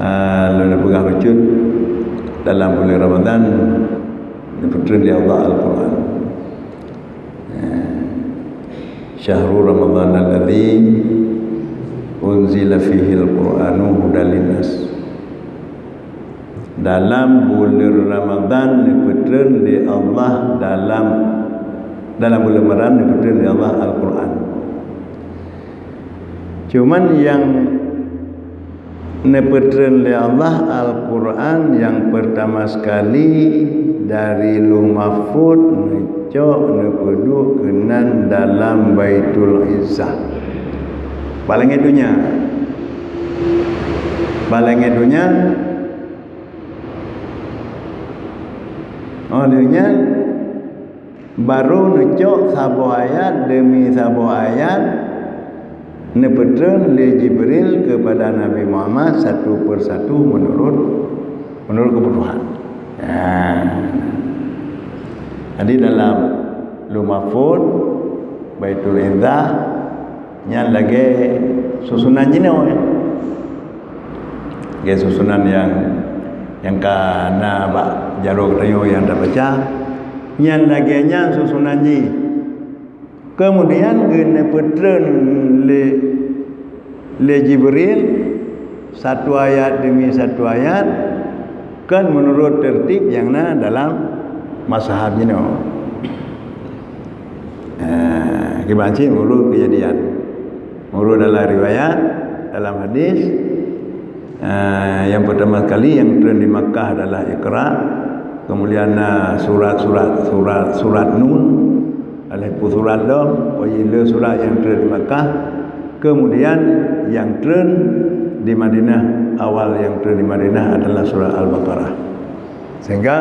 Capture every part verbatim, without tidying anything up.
Ah, lôn peugah bacut, dalam bulan Ramadan, neupeutreun lé Allah Al-Quran. Ah, "Syahru Ramadan alladzi unzila fihil Qur'anu hudal linnas." Dalam bulan Ramadan neupeutreun lé Allah dalam, dalam bulan Ramadan neupeutreun lé Allah Al-Quran. Cuman nyang neupeutreun lé Allah Al-Quran nyang peurtama sekali dari Lauh Mahfuz neucok neupeuduek keunan dalam Baitul Izzah. Bak langét donya. Bak langét donya. Oh, lheueh nyan, barô neucok saboh ayat deumi saboh ayat neupeutreun lé Jibril keupada Nabi Muhammad satu persatu meunurot, meunurot keubutuhan. Nah. Jadi dalam Lauh Mahfuz, Baitul Izzah, nyan lagée susunan jinoe. Lagée susunan nyang, nyang ka na bak jaroe geutanyoe nyang tabaca, nyan lagée nyan susunan jih. Keumudian geuneupeutreun lé, lé Jibril satu ayat deumi satu ayat, kon meunurot teurtib nyang na dalam mushaf jinoe. Ah, kiban cit meunurot keujadian. Meunurot dalam riwayat, dalam hadis, ah, nyang peurtama sekali nyang treun di Makkah adalah Iqra, keumudian na surat-surat, surat, surat Nun, lheueh peue surat lom, oh iya, le surat nyang treun di Makkah, keumudian nyang treun di Madinah, awal nyang treun di Madinah adalah surat Al-Baqarah. Sehingga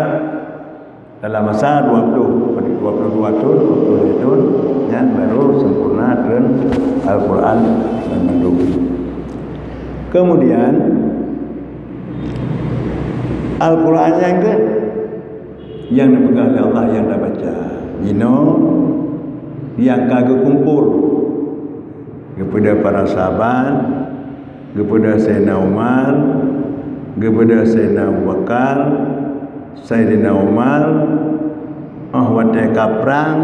dalam masa dua puluh, dua puluh dua thon, dua puluh lhèe thon, nyan baru sempurna treun Al-Quran banmandum. Kemudian, Al-Quran nyan keuh nyang neupeugah lé Allah nyang tabaca. Jinoe nyang ka geukumpol, geupeudeuh para sahabat, geupeudeuh Saidina Umar, geupeudeuh Saidina Abu Bakar, Saidina Umar, óh watèe ka prang,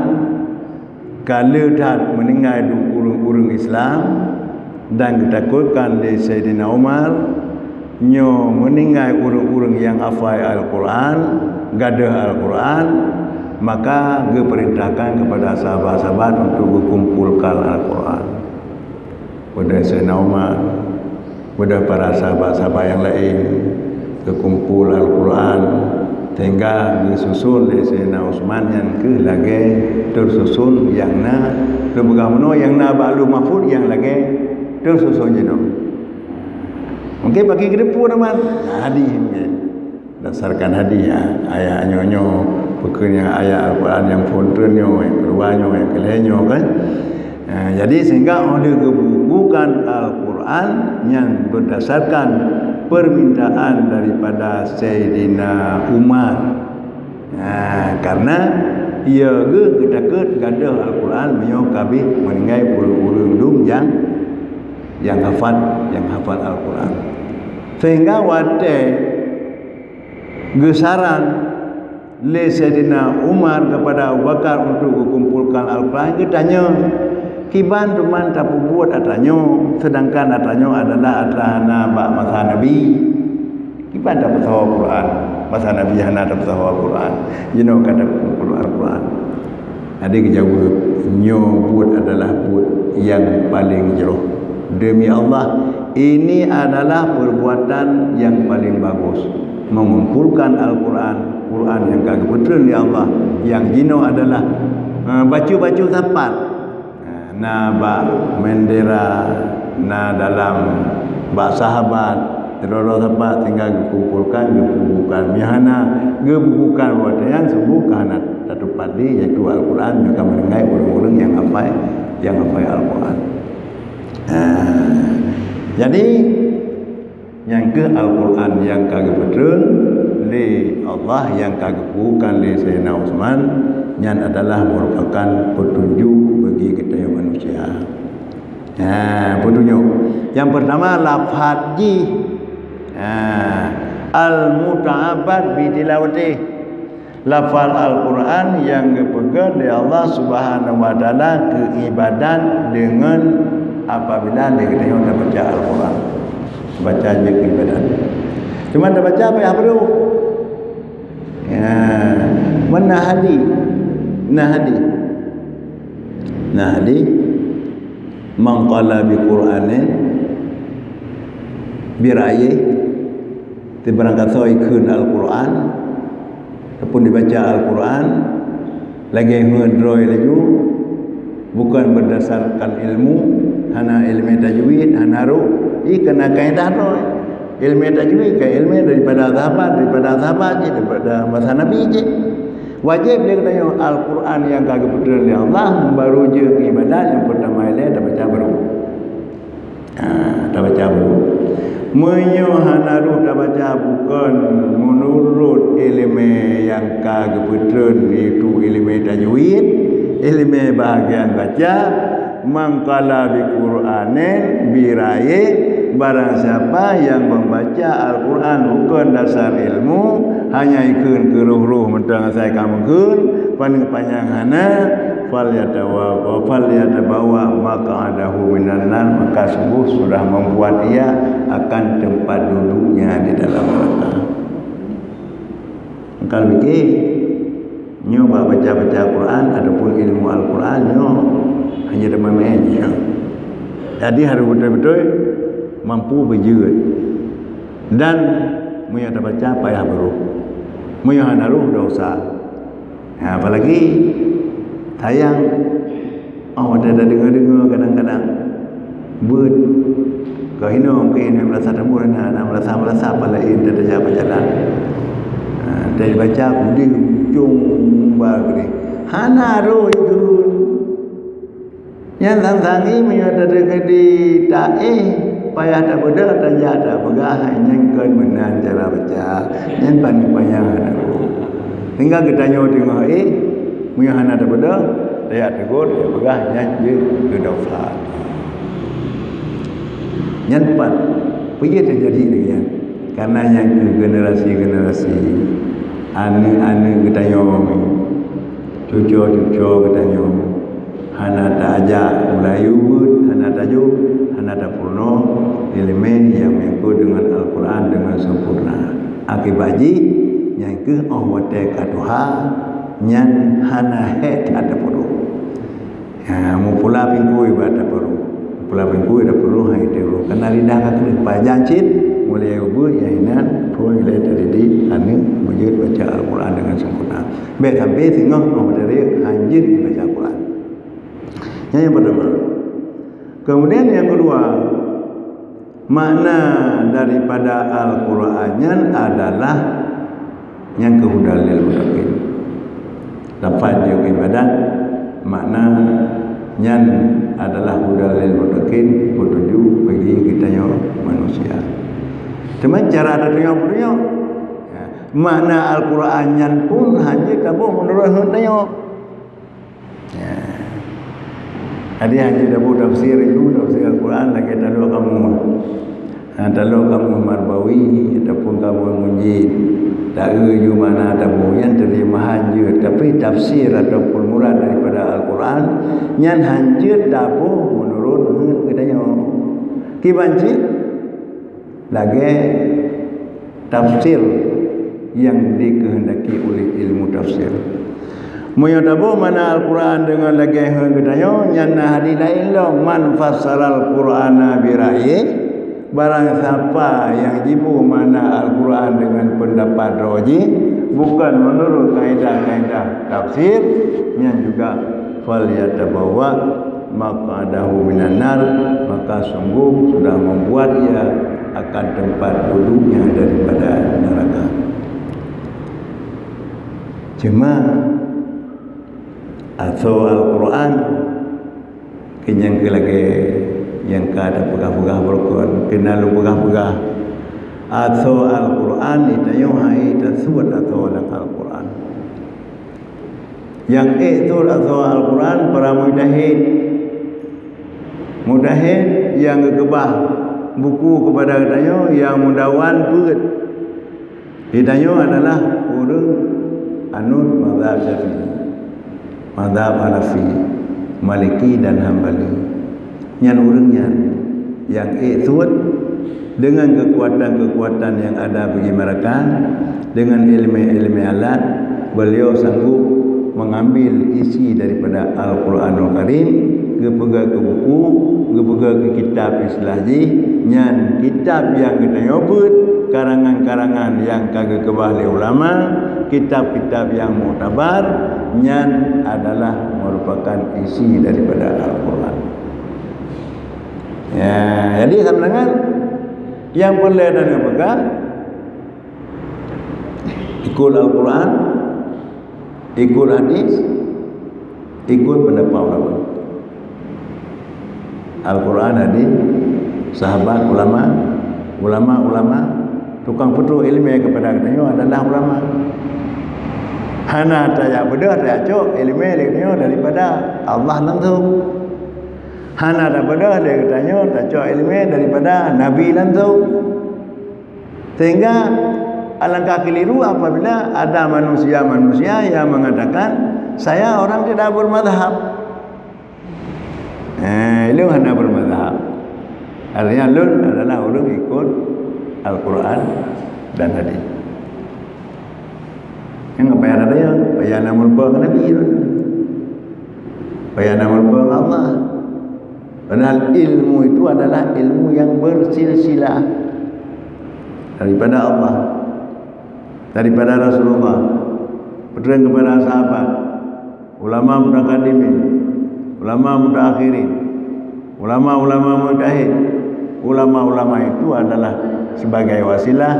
ka le that meuninggai dum ureueng-ureueng Islam, dan geutakotkan lé Saidina Umar, nyoe meuninggai ureueng-ureueng nyang hafai Al-Quran, gadôh Al-Quran, maka geupeurintahkan keupada sahabat-sahabat untuk geukumpolkan Al-Quran. Geupeudeuh Saidina Umar, geupeudeuh para sahabat-sahabat nyang laén, geukumpol Al-Quran, sehingga geususun lé Saidina Utsman nyan keuh lagèe teususun nyang na, lôn peugah meunoe, nyang na bak Lauh Mahfuz nyang lagèe teususun jinoe. Mungkin pakai geudeupu teuma, jadi mungkin. Berdasarkan hadis, ya, ayat nyoe-nyoe, peukeuh nyang ayat Al-Quran nyang phôn treun nyoe, nyang keudua nyoe, nyang keulhèe nyoe, kan? Ha, jadi, sehingga óh lheueh geubukukan Al-Quran nyan berdasarkan permintaan daripada Saidina Umar. Ha, karena ia geuh geutakot gadôh Al-Quran meunyoe ka abéh meuninggai ureueng-ureueng dum nyang, nyang hafal, nyang hafal Al-Quran. Sehingga watèe geusaran lé Saidina Umar kepada Abu Bakar untuk geukumpolkan Al-Quran, geutanyong, "Kiban teuma tapeubuet atra nyoe, sedangkan atra nyoe adalah atra hana bak masa Nabi? Kiban tapeusahoe Al-Quran, masa Nabi hana tapeusahoe Al-Quran, jinoe ka tapeukumpol Al-Quran?" Jadi geujaweueb, "Nyoe buet adalah buet nyang paleng jroh. Demi Allah, ini adalah perbuatan yang paling bagus, mengumpulkan Al-Quran, Quran nyang ka geupeutreun lé Allah, nyang jinoe adalah, eh, bacut-bacut sapat." Na bak bendera, na dalam bak sahabat, sidroe-droe sahabat sehingga geukumpolkan, geubukukan. Meunyo hana geubukukan watèe nyan, sunggoh ka hana tatupat lé, yaitu Al-Quran, meunyo ka meuninggai ureueng-ureueng nyang hafai, nyang hafai Al-Quran. Ha. Jadi, nyan keuh Al-Quran nyang ka geupeutreun lé Allah, nyang ka geubukukan lé Saidina Utsman, nyan adalah merupakan peutunjuk bagi geutanyoe manusia. Ha, peutunjuk. Nyang peurtama, lafaz jih Ha, al-muta'abbad bi tilawatih. Lafal Al-Quran nyang geupeugét lé Allah Subhanahu wa Taala keu ibadat deungon apabila lé geutanyoe tabaca Al-Quran. Baca jeuet keu ibadat. Cuma tabaca payah brôh. Ya, mana hadis? Nah hadis. Nah hadis. Man qala bi Qur'anin bi ra'yih, teubarangkasoe ikheun Al-Qur'an, ataupun dibaca Al-Qur'an lagée ngon droe laju, bukan berdasarkan ilmu, hana ilmu tajwid, hana roh, ih kena kaedah droe. Ilmu tajwid kan ilmu daripada sahabat, daripada sahabat je, daripada masa Nabi je. Wajéb lé geutanyoe Al-Qur'an nyang ka geupeutrön lé Allah, baru jeuet ibadat nyang peurtama ilée tabaca baru. Ha, tabaca baru. Meunyoe hana roh tabaca bukon meunurot ileumé nyang ka geupeutrön, yaitu ileumé tajwid, ileumé bahagian baca, man qala bi Qur'anin bi ra'yih, barang siapa nyang membaca Al-Qur'an bukon dasar ilmu, hanya ikheun keu roh-roh mantong asai ka meukheun, paneuk panyang hana, falyatawa-, falyatabawa maq'adahu minan nar, maka sungguh sudah membuat ia akan tempat duduknya di dalam neraka. Maka mikir, nyoe bak baca-baca Quran ataupun ilmu Al-Quran nyoe hanya teumameh nyoe. Jadi harus beutôi-beutôi mampu beujeuet. Dan meunyoe tabaca payah beuroh. Meunyoe hana roh dosa. Ha, apalagi sayang, oh, watée tadeungoe-deungoe kadang-kadang beuet. Keu hinoe mungken na meurasa teumur na, na meurasa-meurasa apa laén teuh tajak beujalan. Ha, teubaca kudeh ujong ba keudeh. Hana roh ikheun. Nyan sang-sangi meunyoe tadeungoe di taéh, payah tabeudôh, tajak tapeugah, nyan kon meunan cara baca. Nyan paneuk panyang hana roh. Tinggai geutanyoe teungoh éh, meunyoe hana tabeudôh, tajak teugôt, tajak peugah, nyan jeuet keu dosa. Nyan pat, peue teujadi lagée nyan? Karena nyan keu generasi-generasi, aneuk-aneuk geutanyoe, cuco-cuco geutanyoe, hana ta-ajak mulai ubit, hana tajok, hana tapeurunoe ileumé nyang meungkot deungon Al-Quran deungon sempurna. Akibat jih, nyan keuh óh watée ka tuha, nyan hana hék that tapeurunoe. Ha, meupula pingkui bak tapeurunoe. Meupula pingkui tapeurunoe hai tapeurunoe. Karena lidah ka keuneuk pajan cit, mulai ubit nyang inan, phon ilée tadidik aneuk meujeuet baca Al-Quran deungon sempurna. Bék sampai singoh óh meudarek hanjeuet jibaca Al-Quran. Nyan nyang pertama. Kemudian nyang kedua, makna daripada Al-Quran nyan adalah nyang keu hudan lil muttaqin. Lafaz jeuet ibadat, makna nyan adalah hudan lil muttaqin, peutuju bagi geutanyoe manusia. Teuma cara geutanyoe peutuju, ya, makna Al-Quran nyan pun hana taboh meunurot geutanyoe. Ya. Jadi hana taboh tafsir ilmu tafsir Al-Quran lagée talok kamoe. Ha, talok kamoe Marbawi ataupun kamoe Munjid. Taeu ju makna taboh nyan terjemahan jeuet, tapi tafsir ataupun murad daripada Al-Quran nyan hanjeuet taboh meunurot geutanyoe. Kiban cit lagée tafsir nyang dikehendaki oleh ilmu tafsir. Meunyoe taboh makna Al-Quran deungon lagée geutanyoe, nyan na hadis laén lom, "Man fassaral Qur'ana bi ra'yih," barang sapa nyang jiboh makna Al-Quran deungon peundapat droe jih, bukon meunurot kaedah-kaedah tafsir, nyan juga, "Falyatabawwa maq'adahu minan nar," maka sungguh sudah membuat ia akan tempat duduknya daripada neraka. Cuma asoe Al-Quran kenyang keu lagée nyang ka tapeugah-peugah beurukon, keunan lôn peugah-peugah. Asoe Al-Quran itanyoe hai tasuet asoe lam Al-Quran. Nyang ék suet asoe Al-Quran para mujtahid. Mujtahid nyang geukeubah buku kepada geutanyoe nyang meudawan peuet. Geutanyoe adalah ureuëng anut mazhab Syafi'i, mazhab Hanafi, Maliki dan Hambali. Nyan ureuëng nyan nyang ék suet dengan kekuatan-kekuatan yang ada bagi mereka, dengan ilmu-ilmu alat, beliau sanggup mengambil isi daripada Al-Quranul Karim, geupeugah keu buku, geupeugah keu kitab istilah jih, nyan kitab nyang geutanyoe beuet, karangan-karangan nyang ka geukeubah lé ulama, kitab-kitab nyang muktabar, nyan adalah merupakan isi daripada Al-Quran. Ya, jadi sama dengan nyang peureulée dan geupeugah, ikut Al-Quran, ikut hadis, ikut pendapat ulama. Al-Quran, hadis, sahabat, ulama, ulama-ulama, tukang peutrok iéleumé kepada geutanyoe adalah ulama. Hana tajak beudôh, tajak cok iéleumé lé geutanyoe daripada Allah langsung. Hana tabeudôh lé geutanyoe tacok iéleumé daripada Nabi langsung. Sehingga alangkah keliru apabila ada manusia-manusia yang mengatakan, "Saya orang tidak bermazhab." Eh, lôn hana bermazhab. Artinya lôn adalah ureuëng ikut Al-Quran dan hadis. Nyang payah na tanyong, payah na meulupa ngon Nabi. Payah na meulupa ngon Allah. Padahal ilmu itu adalah ilmu yang bersilsilah daripada Allah, daripada Rasulullah, peutreun kepada sahabat, ulama mutakadimin, ulama mutaakhirin, ulama-ulama mujtahid. Ulama-ulama itu adalah sebagai wasilah,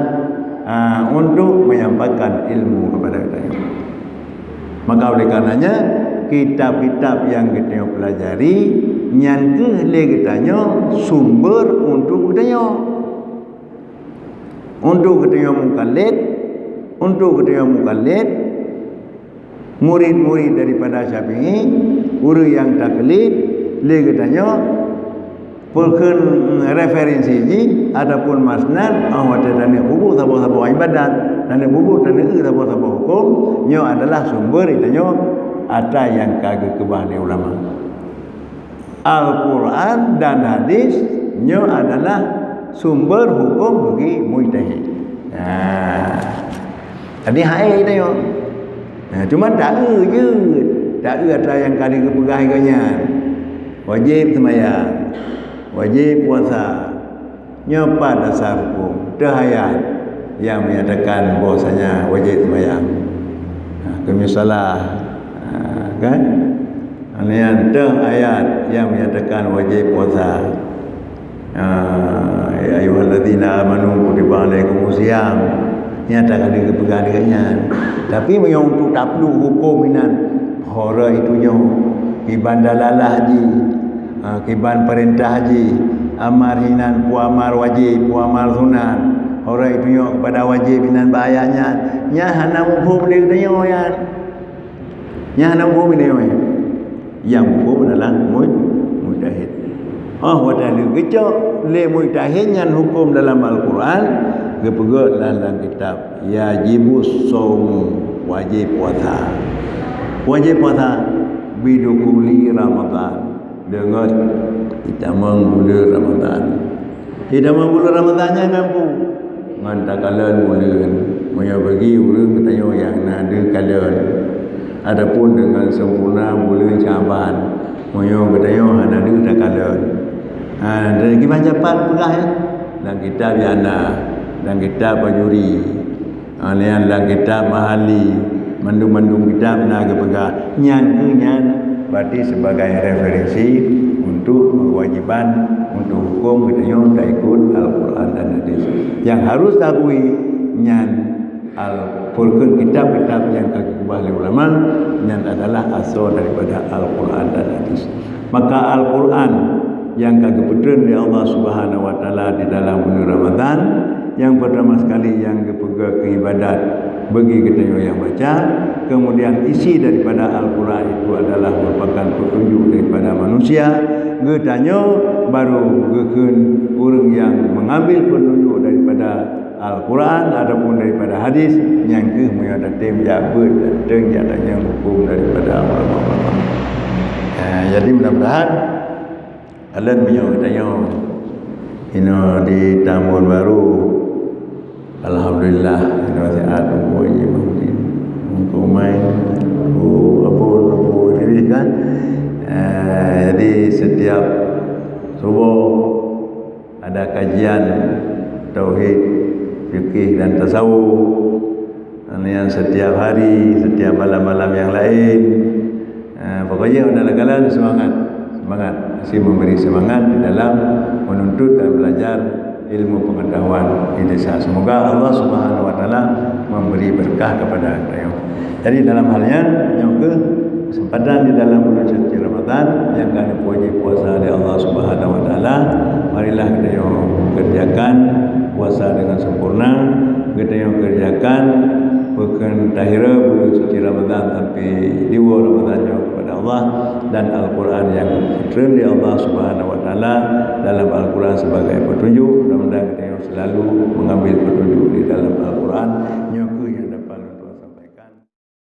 ah, untuk menyampaikan ilmu kepada kita. Maka oleh karenanya, kitab-kitab yang kita pelajari, nyan keuh lé geutanyoe sumber untuk geutanyoe. Untuk geutanyoe mukallid, untuk geutanyoe mukallid, murid-murid daripada Syafi'i, ureuëng nyang taklid lé geutanyoe, peukheun referensi jih ataupun masnad, oh, watée taneuk peubuet saboh-saboh ibadat, taneuk peubuet, taneuk eu saboh-saboh huköm, nyoe adalah sumber geutanyoe atra nyang ka geukeubah lé ulama. Al-Quran dan hadis nyoe adalah sumber huköm bagi mujtahid. Nah, jadi hai geutanyoe. Nah, cuma taeu jeuet, taeu atra nyang ka geupeugah lé geuh nyan. Wajéb seumayang, wajéb puasa. Nyoe pat dasar huköm, teuh ayat nyang menyatakan bahwasanya wajéb seumayang. Ha, keumisalah, ha, kan? Nyan teuh ayat nyang menyatakan wajéb puasa. Ha, ya ayyuhalladzina amanu kutiba alaikumus siyam. Nyata ka geupeugah lé geuh nyan. Tapi meunyoe untuk tapluh huköm inan, hora itu nyoe, kiban dalalah jih, ha, kiban peurintah jih, amar hinan, peue amar wajéb, peue amar sunat, hora itu nyoe kepada wajéb inan bak ayat nyan, nyan hana muphom lé geutanyoe nyan. Nyan hana muphom lé geutanyoe. Nyang muphom adalah muj-, mujtahid. Oh, watée lheueh geucok lé mujtahid nyan huköm dalam Al-Quran, geupeugah lam, lam kitab, yajibus saumu, wajéb puasa. Wajéb puasa bidukhuli Ramadan, deungon itamong buleuen Ramadan. Itamong buleuen Ramadan nyan ngon peue? Ngon takalon buleuen. Meunyoe bagi ureuëng geutanyoe nyang na deuh kalon, ataupun deungon sempurna buleuen Syaban, meunyoe geutanyoe hana deuh takalon. Ha, dan kiban capat peugah, ya. Lam kitab I'anah, lam kitab Bajuri, ha, nyan lam kitab Mahalli, mandum-mandum kitab na geupeugah. Nyan keuh nyan berarti sebagai referensi untuk kewajiban, untuk huköm geutanyoe taikut Al-Quran dan hadis. Nyang harus taakui nyan Al-, peukheun kitab-kitab nyang ka geukeubah lé ulama, nyan adalah asoe daripada Al-Quran dan hadis. Maka Al-Quran nyang ka geupeutreun lé Allah Subhanahu wa Taala di dalam buleuen Ramadan, nyang peurtama sekali nyang geupeugah keu ibadat bagi geutanyoe nyang baca, kemudian isi daripada Al-Quran itu adalah merupakan petunjuk daripada manusia, geutanyoe baru geukheun ureuëng nyang mengambil petunjuk daripada Al-Quran ataupun daripada hadis, nyan kheueh meunyoe tatem jak beuet, tatem jak tanyong huköm daripada ulama-ulama. Eh, jadi mudah-mudahan kalian meunyoe geutanyoe inoe di tahun baru, alhamdulillah, inoe sihat, umur ji makin, umur umai, umur apa, umur diri kan. Eh, jadi setiap subuh ada kajian tauhid, fikih dan tasawuf. Kemudian setiap hari, setiap malam-malam yang lain, eh, pokoknya adalah kalian semangat, semangat, masih memberi semangat di dalam menuntut dan belajar ilmu pengetahuan di desa. Semoga Allah Subhanahu wa Taala memberi berkah kepada kita. Jadi dalam hal nyan, nyoe kheueh kesempatan di dalam bulan suci Ramadan nyang ka neupuji puasa lé Allah Subhanahu wa Taala. Marilah geutanyoe kerjakan puasa dengan sempurna, geutanyoe kerjakan peukeuntahira bulan suci Ramadan sampai diwoe Ramadan nyoe kepada Allah dan Al-Quran nyang geutreun lé Allah Subhanahu wa Taala dalam Al-Quran sebagai petunjuk. Mudah-mudahan geutanyoe selalu mengambil petunjuk di dalam Al-Quran. Nyoe kheueh nyang